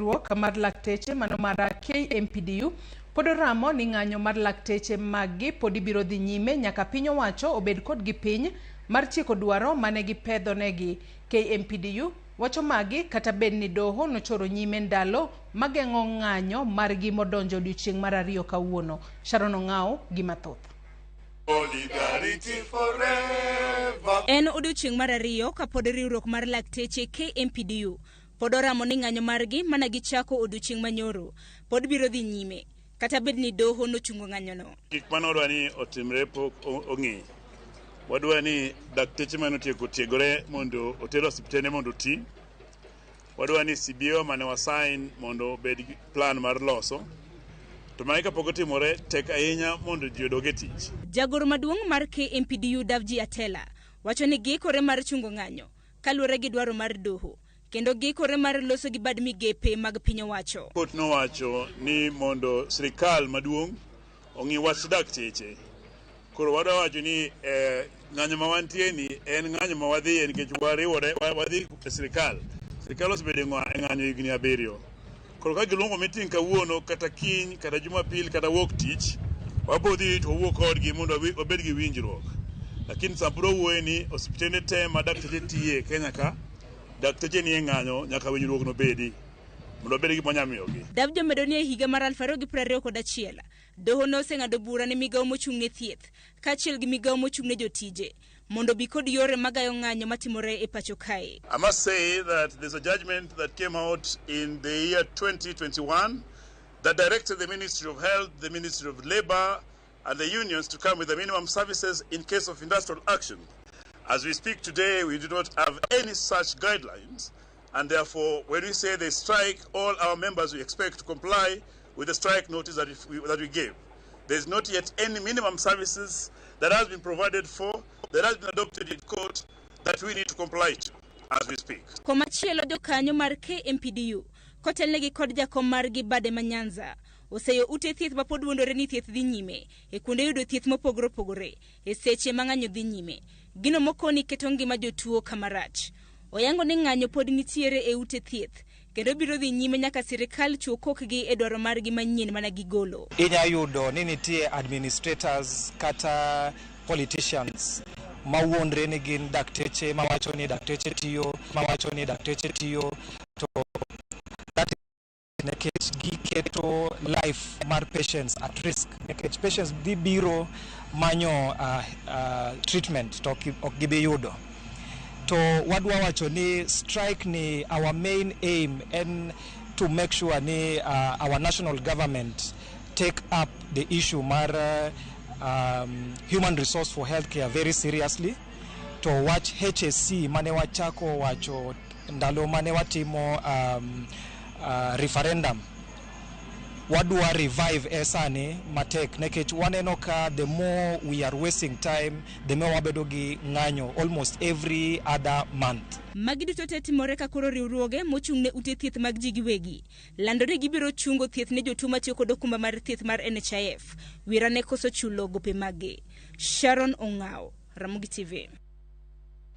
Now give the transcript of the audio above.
Riwruok mar lakteche mano mar KMPDU pod oramo ni ng'anyo mar lakteche maggi pod ibiro dhi nyime nyaka piny owacho obed kodgi piny mar tieko dwaro mane gipedho negi. KMPDU wacho magi kata bed ni doho nochoro nyime ndalo mageng'o ng'anyo margi modonjo odiochieng' mar ariyo kawuono. Sharon Ong'aw gi mathoth. Solidarity forever. En odiochieng' mar ariyo kapod riwruok mar lakteche KMPDU pod oramo ni ng'anyo margi mana gichako odiochieng' manyoro pod biro dhi nyime kata bed ni doho nochungo ng'anyono. Gik mane wadwa ni otimre pok ong'e. Wadwa ni dakteche mane otieko tiegore mondo oter osiptende mondo oti. Wadwa ni CBO mane wasign mondo obed gi plan mar loso. To magi kapok otimore tek ahinya mondo ji odog e tich. Jagoro maduong' mar KMPDU Davji Atela wacho ni giikore mar chungo ng'anyo kaluwore gi dwaro mar doho kendo giikore mar loso gi bad migepe mag piny owacho. Kot nowacho ni mondo sirikal maduong' ong'i wach dakteche. Koro wadwa wacho ni ng'anyo ma wantie ni en ng'anyo ma wadhiye nikech wariwore wadhi e sirikal. Sirikal osebedo e ng'anyo higni 7. Koro ka giluongo meeting kawuono kata kiny kata Jumapil kata wuok tich, wabo dhi to wawuo kodgi mondo wabed gi winjruok. Lakini sama pod wawuoye ni osiptende te ma dakteche tiye e Kenya ka, dakteche nie ng'anyo nyaka winjruok no bedi mondo wabed gi gima wanyalo miyogi. Davji omedo ni e higa mar 2021, doho noseng'ado bura ne migawo mochung' ne thieth kaachiel gi migawo mochung' ne jotije mondo obi kod yore magayo ng'anyo matimore e pacho kae. I must say that there's a judgment that came out in the year 2021 that directed the Ministry of Health, the Ministry of Labor and the unions to come with the minimum services in case of industrial action. As we speak today, we do not have any such guidelines, and therefore when we say they strike, all our members we expect to comply with the strike notice that we gave. There's not yet any minimum services that has been provided for, that has been adopted in court, that we need to comply to as we speak. Komachielo jokanyo mar KMPDU kotelnegi kod jakom margi Bade ma Nyanza oseyo ute thieth ma pod wuondore ni thieth dhi nyime e kuonde yudo thieth mopogore opogore e seche ma ng'anyo dhi nyime. Gino mokoni keto ngima jotuo kama rach. Oyango ni ng'anyo pod nitiere e ute thieth kendo biro dhi nyime nyaka sirikal chiw kokgi e dwaro margi manyien mana gigolo. Inya yudo ni nitie administrators kata politicians mawuondre ni gin dakteche, mawacho ni dakteche tiyo, mawacho ni dakteche tiyo, to that nikech giketo life mar patients at risk, nikech patients dhi biro manyo treatment to ok gibi yudo. To wadwa wacho ni strike ni our main aim en to make sure ni our national government take up the issue mar human resource for healthcare very seriously. To wach HSC mane wachako wacho ndalo mane watimo referendum, wadwa revive e sani matek, nikech waneno ka the more we are wasting time, the more wabedo gi ng'anyo almost every other month. Magi duto te timore ka koro riwruoge mochung' ne ute thieth mag ji giwegi lando ni gibiro chungo thieth ne jotuo matiyo kod okumba mar thieth mar NHIF wirane koso chulo gope maggi. Sharon Ong'aw, Ramogi TV.